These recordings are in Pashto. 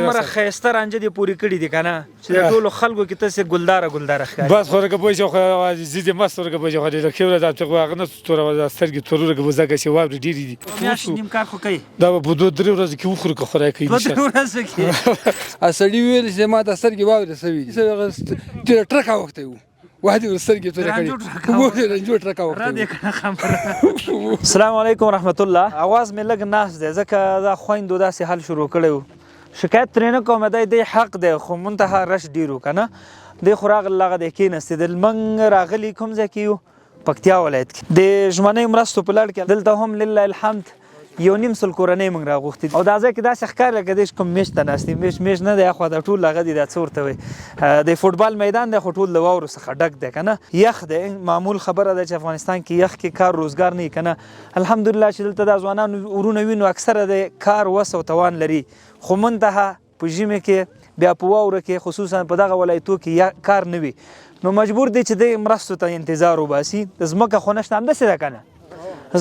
دومره ښایسته رانجه دې پورې کړي دي که نه چې د ټولو خلکو کې ته سې ګلداره ګلداره ښکاري. بس خو ورکه پوه شو خو زه دې مست ورکه پوه شو خو دې ښې ورځ چې خو هغه نه توره ورځ سترګې تورې ورکه ځکه چې واورې ډېرې دي. میاشت نیم کار خو کوي. دا به په دوه درې ورځو کې وخورو که خدای کوي. دوه درې ورځو کې. سړي وویل چې ما ته سترګې واورې سوي دي. ډېره ټرکه اوښتی و. وادي ورسترګې تورې کړې وو رنجو ټرک اوښتی رد کړه خبره. السلام علیکم ورحمت الله. اواز مې لږ ناست دی ځکه دا خویندو داسې حل شروع کړی و. شکایت ترې نه کوم، دی دی حق دی، خو منتها رش ډېر و که نه. دی خو راغله هغه دی کېناستې دی. موږ راغلي کوم ځای کې یو؟ پکتیا ولایت کې د ژمنۍ مرستو په لړ کې. دلته هم لله الحمد 1.5 لک کورنۍ موږ راغوښتي او دا ځای کې داسې ښکاري لکه دېش کوم میش ته ناست دي. میش میش نه دی، اخوا دا ټول هغه دي، دا څه ورته وایي، د فوټبال میدان دی، خو ټول د واورو څخه ډک دی که نه. یخ دی، معمول خبره ده چې افغانستان کې یخ کې کار روزګار نه وي که نه. الحمدلله چې دلته دا ځوانان ورونه وینو اکثره د کار وس او توان لري، خو منتها په ژمي کې بیا په واوره کې خصوصا په دغه ولایتو کې کار نه وي، نو مجبور دی چې د مرستو ته انتظار وباسي. ځمکه خو نشته، همداسې ده که نه،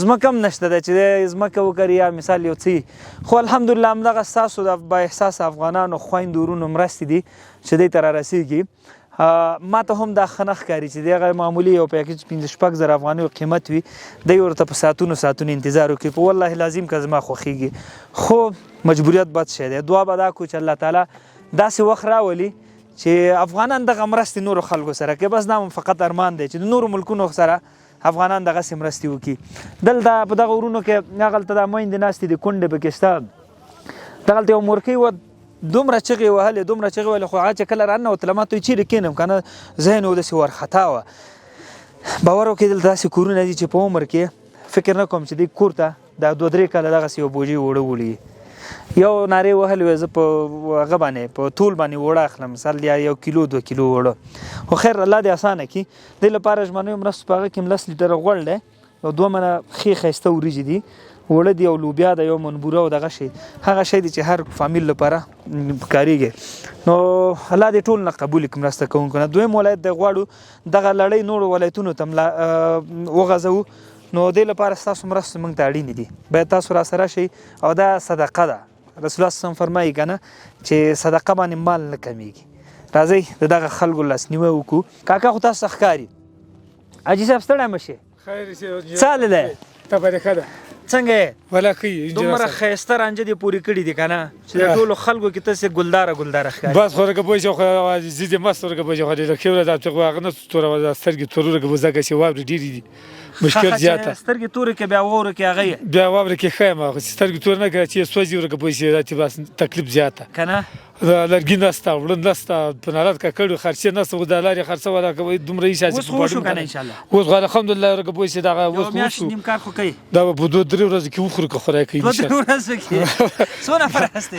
ځمکه هم نشته ده چې ځمکه وکري یا مثال یو څه. خو الحمدلله همدغه ستاسو د با احساس افغانانو خویندو ورونو مرستې دي چې دی ته رارسېږي. ما ته هم دا ښه نه ښکاري چې دغه معمولي یو پیکج 5-6 زره افغانیو قیمت وي، دی ورته په ساعتونو ساعتونو انتظار وکړي. په والله لازم که زما خوښېږي، خو مجبوریت بد شی دی. دعا به دا کړو چې الله تعالی داسې وخت راولي چې افغانان دغه مرستې نورو خلکو سره کوي. بس دا مو فقط ارمان دی چې د نورو ملکونو سره افغانان دغسې مرستې وکړي. دلته په دغه ورونو کې هغلته دا میندې ناستې دي، کونډې پکې شته. دغلته یو مورکۍ وه، دومره چغې وهلې، دومره چغې وهلې، خو هغه چې کله راننوتله ما ته وایي چېرې کښېنم که نه، ذهن یې داسې وارخطا وه. باور وکړئ دلته داسې کورونه دي چې په عمر کې فکر نه کوم چې دې کور ته دا 2-3 کاله دغسې یو بوجۍ اوړه وړي. یو نارې وهلې وې زه په هغه باندې په تول باندې اوړه اخلم، مثال یا 1 کیلو 2 کیلو اوړه. خو خیر الله دې اسانه کړي. دې لپاره ژمنیو مرستو په هغه کې هم 10 لیټره غوړ دی او 2 منه ښې ښایسته وریجې دي، اوړه دي او لوبیا ده، یو من بوره او دغه شی، هغه شی دی چې هر فامیل لپاره کارېږي. نو الله دې ټول نه قبول کړي مرسته کوونکو نه. دویم ولایت دی، غواړو دغه لړۍ نورو ولایتونو ته هم وغځوو. نو دې لپاره ستاسو مرستې موږ ته اړینې دي، باید تاسو را سره شئ. او دا صدقه ده، رسول الله صلی الله علیه وسلم فرمایي که نه چې صدقه باندې مال نه کمیږي. راځئ د دغه خلکو لاسنیوی وکړو. کاکا خو تاسو ته ښکاري، حاجي صاحب ستړی مه شئ. خیر شي. څه حال دی؟ ته به دې ښه ده. څنګه یې؟ ولا ښه یې. دومره ښایسته رانجه دې پورې کړي دي که نه چې د ټولو خلکو کې ته سې ګلداره ګلداره ښکاري. بس خو ورکه پوه شو خو زه دې مست ورکه پوه شو خو دې ښې ورځ چې خو هغه نه توره ورځ سترګې تورې ورکه ځکه چې واورې ډېرې دي، مشکل زیاته. سترګې تورې کې بیا واورې کې هغه یې. بیا واورې کې ښه یم، خو چې سترګې تورې نه کړه چې سوځي ورکه پوه شي چې بس تکلیف زیاته که نه. لرګي نشته، وړه نشته، په نارت ککړ خرڅې نشته، خو د لارې خرڅه ولا کوي دومره یې اوس خو وشو که نه انشاءالله. اوس خو الحمدلله ورکه پوه شي دغه اوس یو میاشت نیم کار خو کوي. دا به په 2-3 ورځو کې وخورو که خدای کوي. 2-3 ورځو کې څو نفره هستئ؟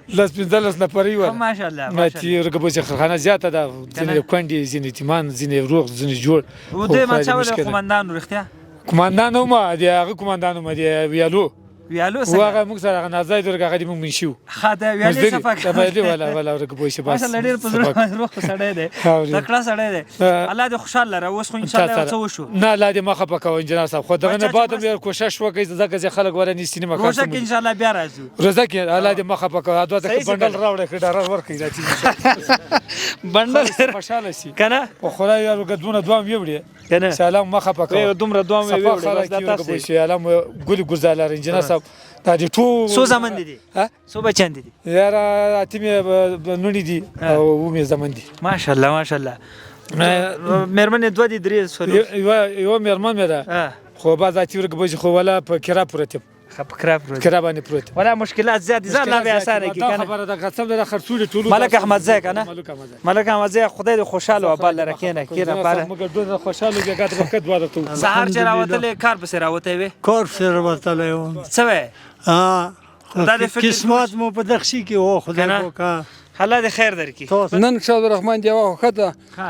10-15 نفره یو. ماشاءالله. چې ورکه پوه شي خرخانه زیاته ده، ځینې کونډې، ځینې یتیمان، ځینې روغ، ځینې جوړ. و دې ما چا ویل قومندان رښتیا؟ قومندان وم، د هغه قومندان وم، د ویالو. ویالو څنګه؟ هغه موږ سره هغه نازای درګه هغه دې موږ منشي وو. ښه دی، ویالې صفا کړه. ویالې ولا ولا ورکه پوه شي بس. ماشاءالله ډېر په زړه روغ سړی دی، تکړه سړی دی. الله دې خوشحال لره. اوس خو انشاءالله یو څه وشو. نه الله دې مه خفه کوه انجینر صاحب، خو دغه نه بعد هم یو کوښښ وکړئ ځکه چې خلک ورنیستي نه مکان. روژه کې انشاءالله بیا راځو. روژه کې الله دې مه خفه کوه. دوه ځکه بنډل راوړی ښه ډالر ورکړئ دا چې بنډل خوشحاله شي که نه. په خدای یار وکړه دونه دوام یې وړي کنه. سلام مخه پکا دومره دوام وی وړي بس دا تاسو سلام ګل ګزار انجینر صاحب دا دې ټول. څو زامن دي؟ څو بچیان دي؟ یاره اته مې نونې دي او مې زامن دي. ماشاءالله ماشاءالله. مېرمنې 2 دي 3 څلور؟ یوه مېرمن مې ده، خو بعض اته ورکه بچ خو ولا په کرا پروت یم. په کرا پروت، کرا باندې پروت. ولا مشکلات زیات دي، الله به اسانه کړي کنه. خبره ده قسم ده خرڅولې ټولو. ملک احمدزی که نه؟ ملک احمدزی خدای دې خوشحاله او بل لره کښېنه کښېنه پاره. موږ ډېر خوشحاله یو، ګټه به ښه دعا درته وکړو. سهار چې راوتلی کار پسې راوتی وې؟ کار پسې راوتلی وم. څه وایې؟ قسمت مو په دغسې کې و، خدای وکړه. الله دې خیر درکړي. نن شاه الرحمن دی واخه ښه ده،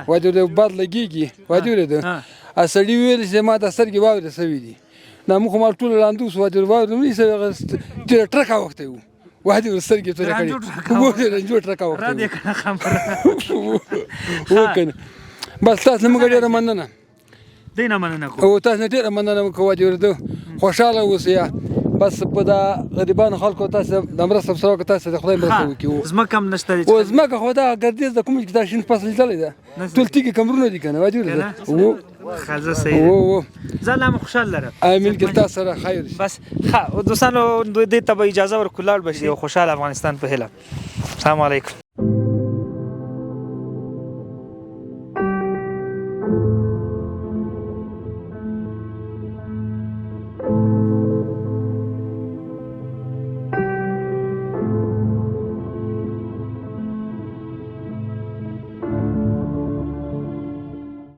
وایي د باد لګېږي، وایي ورېده. سړي وویل چې ما ته سترګې واورې سوې دي. دا موږ خو مال ټول ړانده شو، وایي واورې نه سوې، هغه ډېره ټرکه اوښتی و، وایي ورسترګې تورې کړې، رنجو ټرکه اوښتی رد یې کړه خبره. وکنه بس تاسو نه موږ ډېره مننه. دی نه مننه کوو. او تاسو نه ډېره مننه کوو، وایي ورته خوشحاله اوسئ. بس په دا غریبانو خلکو تاسو د مرسته سره وکړه، تاسو د خدای مرسته وکړي. ځمکه هم نشته او ځمکه خو دا ګردیز د کوم چې دا شین فصل لیدلی ده، ټول تیږې کمرونه دي که نه، وایي وو. ښه صحیح وو وو. زه الله مو خوشحال لرم. امین که تاسو سره خیر. بس ښه دوستانو دې ته به اجازه ورکړو، لاړ به شي. یو خوشحال افغانستان په هیله. السلام علیکم.